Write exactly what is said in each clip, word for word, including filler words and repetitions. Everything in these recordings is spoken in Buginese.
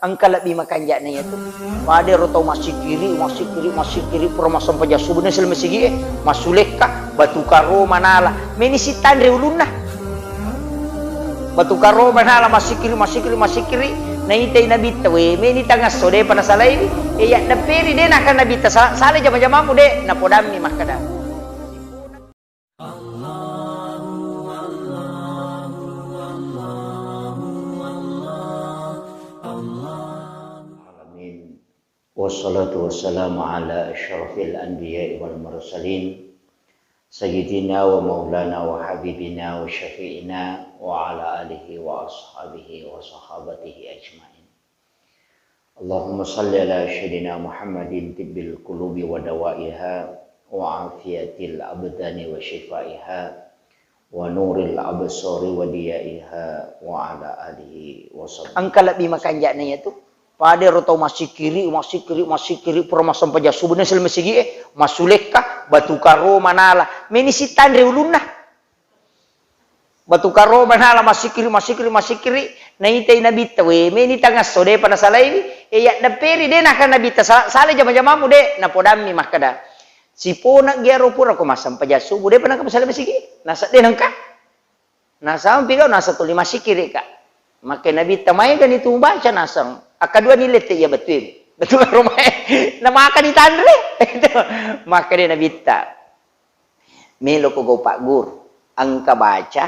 Engka lebbi makanja'na iyatu. Pada ro tau massikiri, massikiri, massikiri, pura massempajang subuh, na selama sigi, eh, massulekka, batu karo, manala. Meni sitanre ulunna. Batu karo, manala, massikiri, massikiri, massikiri. Naitai Nabitta, we, meni tangasso, depa nasalaiwi. Eh, ya, deperi, de, naka Nabitta, sa-, sale jama-jamamu, de, napodammi makkada. Alamin. Wassalatu wassalamu ala asyrafil anbiya'i wal mursalin, sayyidina wa maulana wa habibina wa syafi'ina wa ala alihi wa ashabihi wa sahabatihi ajma'in. Allahumma salli ala sayyidina Muhammadin tibbil qulubi wa dawaiha wa afiyatil abdani wa syifaiha wa nuril absari wa diyaiha wa ala alihi wa sahbihi. Engka lebbi makanja'na iyatu. Pada ro tau massikiri, massikiri, massikiri, pura massempajang subuh, na selama sigi, eh, massulekka, batu karo, manala. Meni sitanre ulunna. Batu karo, manala, massikiri, massikiri, massikiri. Naitai Nabitta, we, meni tangasso, depa nasalaiwi. Eh, ya, deperi, de, naka Nabitta, sa-, sale jama-jamamu, de, napodammi makkada. Sipona giaro pura ko massempajang subuh, depa naka masalai masigi. Nasa, de, nengka. Nasang pigau, nasa tuli massikiri ka. Makke Nabitta, maegani tu mubaca, nasang. Akkadua ni lette iya bettuemu. Betul romae. Namaka ditanre. Itu. Makkeda Nabitta, meloko gau pagguru. Engka baca.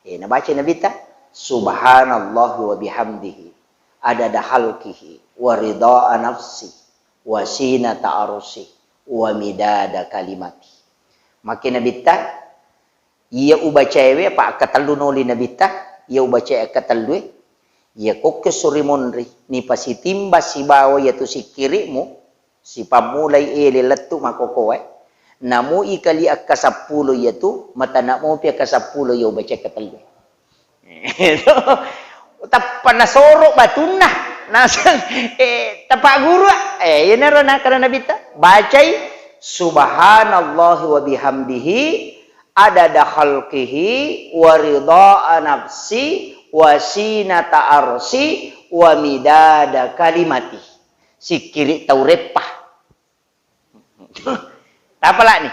Eh, nabaca Nabitta, subhanallahi wa bihamdihi, adada khalqihi, wa ridha nafsi, wa zinata arsy, wa midada kalimati. Makke Nabitta, iya ubacaewe, apa akkatellu noli Nabitta, iya ubacae akkatellue, iya kokko suri monri, nipasitimba sibawa iyatu sikkiri'mu, sipammulai ele lettu makokoe, namui kali akkasappulo iyatu, matana mopi akkasappulo iya ubacae akkatellue. Tappa nasoro batunna, naseng, eh, tapagguru, eh, iyanaro nakkeda Nabitta, bacai, subhanallahi wa bihamdihi, adada khalqihi, wa ridha nafsi, wa zinata arsy, wa midada kalimati. Sikkiri tau reppa. Apa lani?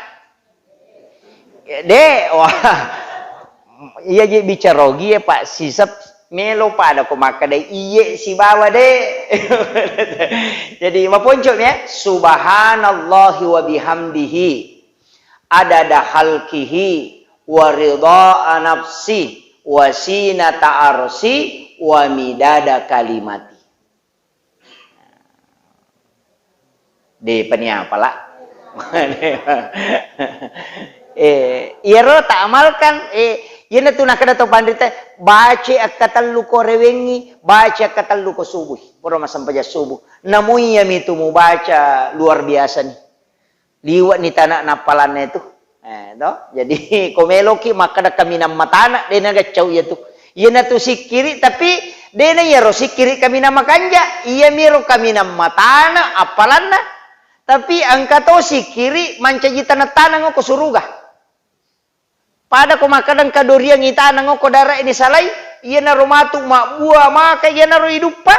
De, wah. Iya je bicara ogi ya, Pak, sisep melo pada ko makkeda iye sibawa de. Jadi maponco mi ya, subhanallahi wa bihamdihi, adada khalqihi, wa ridha nafsi, wa zinata arsy, wa midada kalimati. De pani apala. Eh, iyaro ta amalkan, eh, iyanatu nakkeda to panrita, baca akkatellu ko rewengngi, baca akkatellu ko subuhi. Pura massempajang subuh. Namui iyami tu mubaca luar biasa ni. Liwe'ni tana nappalanna itu. Eh, to? Jadi, ko meloki makkeda kaminang matana, de nagaccau iya tu. Iyanatu sikkiri, tapi de na iyaro sikkiri kaminang makanja, iyamiro kaminang matana appalanna, tapi engka to sikkiri mancaji taneng-taneng ko suruga. Pada ko makkeda engka doriang itaneng okko dare'e nisalai, iyanaro matu mabbua maka iyanaro iduppa,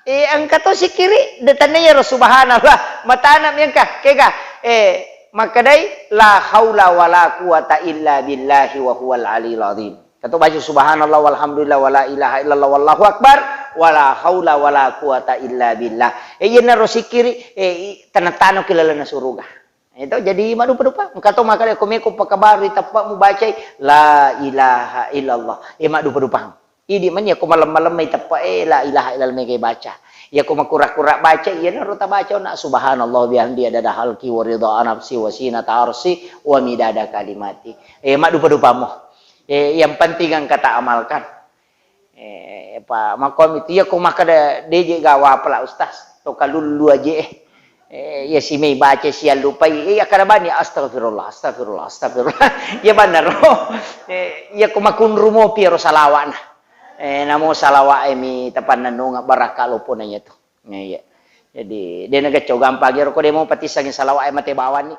eh, engka to sikkiri, de tenniyaro subhanallah, matana mi engka, kega, eh, makkedai, la haula wala quwata illa billahi wa huwal aliyul azim. Kato baca subhanallah walhamdulillah wala ilaha illallah wallahu akbar, wala haula wala quwata illa billah. Eh, iyanaro sikkiri, eh, i-, taneng-taneng ki lalenna suruga. Itu jadi maddupa-dupa. Engka to makkeda ko meko pakabarui teppe'mu bacai la ilaha illallah. Eh, maddupa-dupang. Idi mani ko malem-malem mai teppe'e la ilaha illallah mega baca. Iya ko makura-kura baca, iyanaro tabaca na subhanallah bihamdi adada halki wa ridha nafsi wa zinata arsi wa midada kalimati. Eh, maddupa-dupamo. Eh, yang penting engka ta amalkan. Eh, pa, makkuami tu, iya ko makkeda, de je gawa pala Ustaz, to kalullu aje, eh. Eh, iya simei baca siallupai, eh, iya kada bani, astagfirullah, astagfirullah, astagfirullah. Iya banaro. Eh, iya ko makunru mopi ro salawa'na. Eh, namo salawa'e mi tapannennunga barakka lopona iya tu. Eh, iya. Jadi, de nagaccau gampang ero ko de mo patissangi salawa'e mate bawanni.